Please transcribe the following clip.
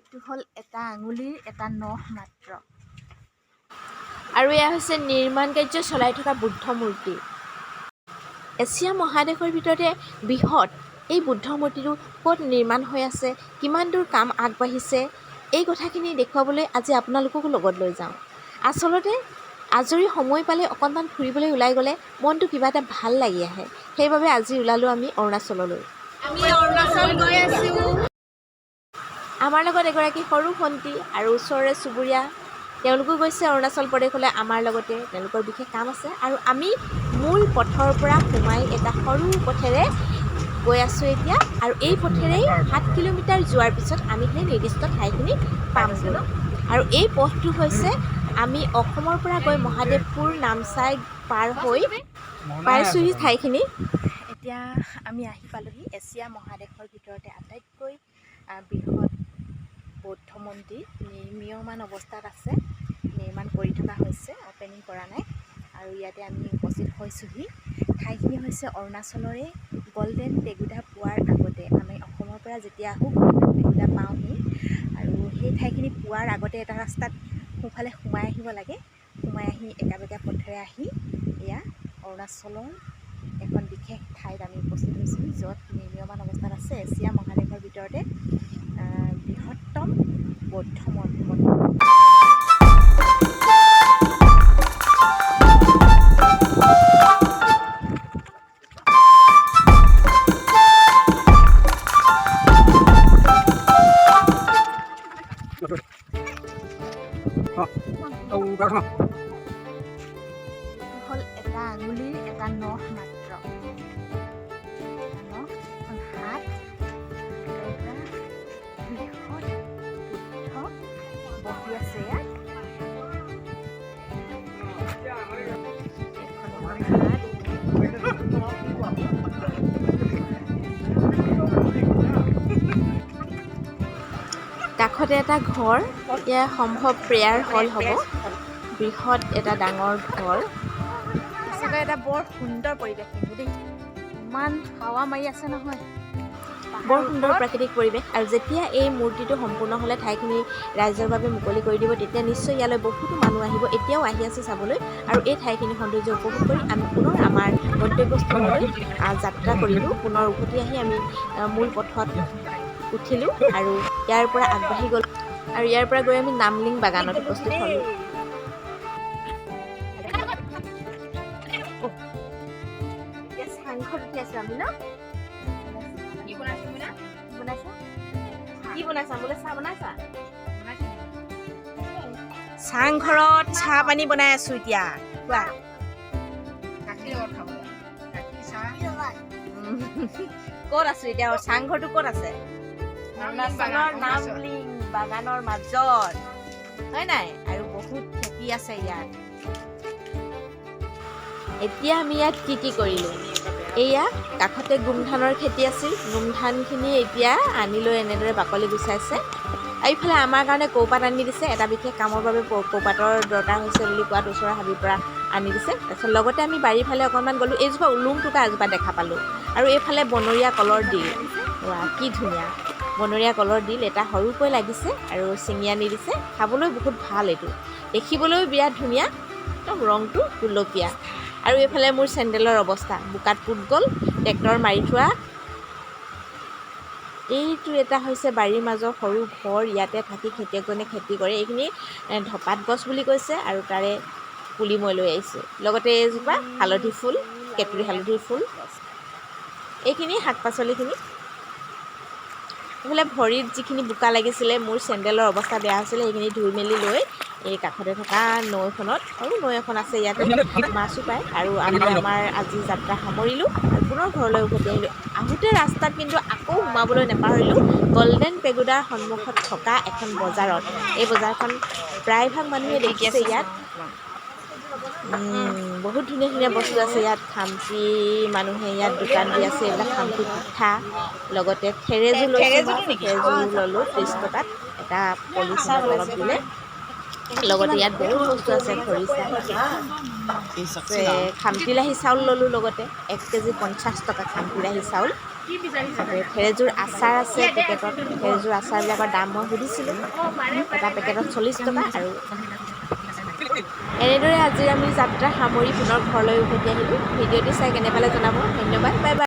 এইটো হ'ল এটা আঙুলিৰ এটা নখ মাত্ৰ। আৰু এয়া হৈছে নিৰ্মাণ কাৰ্য চলাই থকা বুদ্ধ মূৰ্তি। এছিয়া মহাদেশৰ ভিতৰতে বৃহৎ এই বুদ্ধ মূৰ্তিটো ক'ত নিৰ্মাণ হৈ আছে, কিমান দূৰ কাম আগবাঢ়িছে, এই কথাখিনি দেখুৱাবলৈ আজি আপোনালোককো লগত লৈ যাওঁ। আচলতে আজৰি সময় পালে অকণমান ফুৰিবলৈ ওলাই গ'লে মনটো কিবা এটা ভাল লাগি আহে। সেইবাবে আজি ওলালোঁ আমি অৰুণাচললৈ। আমি অৰুণাচল গৈ আছোঁ। আমাৰ লগত এগৰাকী সৰু ভণ্টি আৰু ওচৰৰে চুবুৰীয়া, তেওঁলোকো গৈছে অৰুণাচল প্ৰদেশলৈ আমাৰ লগতে। তেওঁলোকৰ বিশেষ কাম আছে। আৰু আমি মূল পথৰ পৰা সোমাই এটা সৰু পথেৰে গৈ আছোঁ এতিয়া। আৰু এই পথেৰেই 7 কিলোমিটাৰ যোৱাৰ পিছত আমি সেই নিৰ্দিষ্ট ঠাইখিনি পামগৈ। আৰু এই পথটো হৈছে আমি অসমৰ পৰা গৈ মহাদেৱপুৰ নামচাই পাৰ হৈ পাইছোঁহি ঠাইখিনি। এতিয়া আমি আহি পালোহি এছিয়া মহাদেশৰ ভিতৰতে আটাইতকৈ বৃহৎ বৌদ্ধ মন্দিৰ। নিৰ্মীয়মান অৱস্থাত আছে, নিৰ্মাণ কৰি থকা হৈছে, অ'পেনিং কৰা নাই। আৰু ইয়াতে আমি উপস্থিত হৈছোঁহি। ঠাইখিনি হৈছে অৰুণাচলৰে গল্ডেন পেগুডা পোৱাৰ আগতে। আমি অসমৰ পৰা যেতিয়া আহোঁ, গল্ডেন পেগুডা পাওঁহি আৰু সেই ঠাইখিনি পোৱাৰ আগতে এটা ৰাস্তাত সোঁফালে সোমাই আহিব লাগে। সোমাই আহি একা বেকা পথেৰে আহি এয়া অৰুণাচলৰ এখন বিশেষ ঠাইত আমি উপস্থিত হৈছোঁ, য'ত নিৰ্মীয়মান অৱস্থাত আছে এছিয়া মহাদেশৰ ভিতৰতে বৃহত্তম বৌদ্ধ মন্দিৰ। এইটো হ'ল এটা আঙুলিৰ এটা নখ মাত্ৰ, এটা নখ, এখন হাত আৰু এটা বৃহৎ বুদ্ধ বহি আছে ইয়াত। এখন এখন হাত। কাষতে এটা ঘৰ। এয়া সম্ভৱ প্ৰেয়াৰ হল হ'ব। বৃহৎ এটা ডাঙৰ ঘৰ। সঁচাকৈ এটা বৰ সুন্দৰ পৰিৱেশ কিন্তু দেই। ইমান হাৱা মাৰি আছে নহয়। বৰ সুন্দৰ প্ৰাকৃতিক পৰিৱেশ। আৰু যেতিয়া এই মূৰ্তিটো সম্পূৰ্ণ হ'লে ঠাইখিনি ৰাইজৰ বাবে মুকলি কৰি দিব, তেতিয়া নিশ্চয় ইয়ালৈ বহুতো মানুহ আহিব। এতিয়াও আহি আছে চাবলৈ। আৰু এই ঠাইখিনিৰ সৌন্দৰ্য উপভোগ কৰি আমি পুনৰ আমাৰ গন্তব্যস্থললৈ যাত্ৰা কৰিলোঁ। পুনৰ উভতি আহি আমি মূল পথত উঠিলোঁ আৰু ইয়াৰ পৰা আগবাঢ়ি গ'লোঁ। আৰু ইয়াৰ পৰা গৈ আমি নামলিং বাগানত উপস্থিত হ'লোঁ। এতিয়া চাংঘৰত উঠি আছো আমি ন? কি বনাইছো মিনা? বনাইছা? কি বনাইছা? মোলৈ চাহ বনাইছা? চাংঘৰত চাহ পানী বনাই আছো এতিয়া। কোৱা। গাখীৰ লগত খাবলৈ, গাখীৰ চাহ। ক'ত আছো এতিয়া? চাংঘৰটো ক'ত আছে? অৰুণাচলৰ নামলিং বাগানৰ মাজত, হয় নাই? আৰু বহুত খেতি আছে ইয়াত। এতিয়া আমি ইয়াত কি কি কৰিলোঁ? এয়া কাষতে গোমধানৰ খেতি আছিল। গোমধানখিনি এতিয়া আনি লৈ এনেদৰে বাকলি গুচাইছে। আৰু ইফালে আমাৰ কাৰণে কৌপাত আনি দিছে। এটা বিশেষ কামৰ বাবে কৌপাতৰ দৰকাৰ হৈছে বুলি কোৱাত ওচৰৰ হাবিৰ পৰা আনি দিছে। তাৰপিছত লগতে আমি বাৰীৰ ফালে অকণমান গ'লোঁ। এইজোপা ওলোম টোকা এজোপা দেখা পালোঁ। আৰু এইফালে বনৰীয়া কলৰ ডিল। ৱা, কি ধুনীয়া বনৰীয়া কলৰ ডিল এটা সৰুকৈ লাগিছে আৰু ছিঙি আনি দিছে। খাবলৈ বহুত ভাল এইটো। দেখিবলৈও বিৰাট ধুনীয়া, একদম ৰংটো গুলপীয়া। আৰু এইফালে মোৰ চেণ্ডেলৰ অৱস্থা, বোকাত পোত গ'ল, ট্ৰেক্টৰ মাৰি থোৱা। এইটো এটা হৈছে বাৰীৰ মাজৰ সৰু ঘৰ। ইয়াতে থাকি খেতিয়কজনে খেতি কৰে। এইখিনি ধপাত গছ বুলি কৈছে আৰু তাৰে পুলি মই লৈ আহিছোঁ। লগতে এইজোপা হালধি ফুল, কেতুৰি হালধিৰ ফুল। এইখিনি শাক পাচলিখিনি। এইফালে ভৰিত যিখিনি বোকা লাগিছিলে, মোৰ চেণ্ডেলৰ অৱস্থা বেয়া হৈছিলে, সেইখিনি ধুই মেলি লৈ এই কাষতে থকা নৈখনত, সৰু নৈ এখন আছে, ইয়াতে মাছো পায়। আৰু আমি আমাৰ আজি যাত্ৰা সামৰিলোঁ আৰু পুনৰ ঘৰলৈ উভতি আহিলোঁ। আহোঁতে ৰাস্তাত কিন্তু আকৌ সোমাবলৈ নাপাহৰিলোঁ গল্ডেন পেগুডাৰ সন্মুখত থকা এখন বজাৰত। এই বজাৰখন প্ৰায়ভাগ মানুহে দেখিছে। ইয়াত বহুত ধুনীয়া ধুনীয়া বস্তু আছে। ইয়াত খামটি মানুহে ইয়াত দোকান দি আছে। এইবিলাক খামটি পিঠা, লগতে থেৰেজো লৈছোঁ মই। থেৰেজো ল'লোঁ 30 টকাত, এটা পলিথিনত অলপ দিলে। লগতে ইয়াত বহুত বস্তু আছে, খৰিচা আছে, খামটি লাহি চাউল ল'লোঁ লগতে। 1 কেজি 50 টকা খামটি লাহি চাউল। তাতে থেৰেজুৰ আচাৰ আছে পেকেটত। থেৰেজুৰ আচাৰবিলাকৰ দাম মই সুধিছিলোঁ, এটা পেকেটত 40 টকা। আৰু এনেদৰে আজিৰ আমি যাত্ৰা সামৰি পুনৰ ঘৰলৈ উভতি আহিলোঁ। ভিডিঅ'টি চাই কেনে পালে জনাব। ধন্যবাদ, বাই বাই।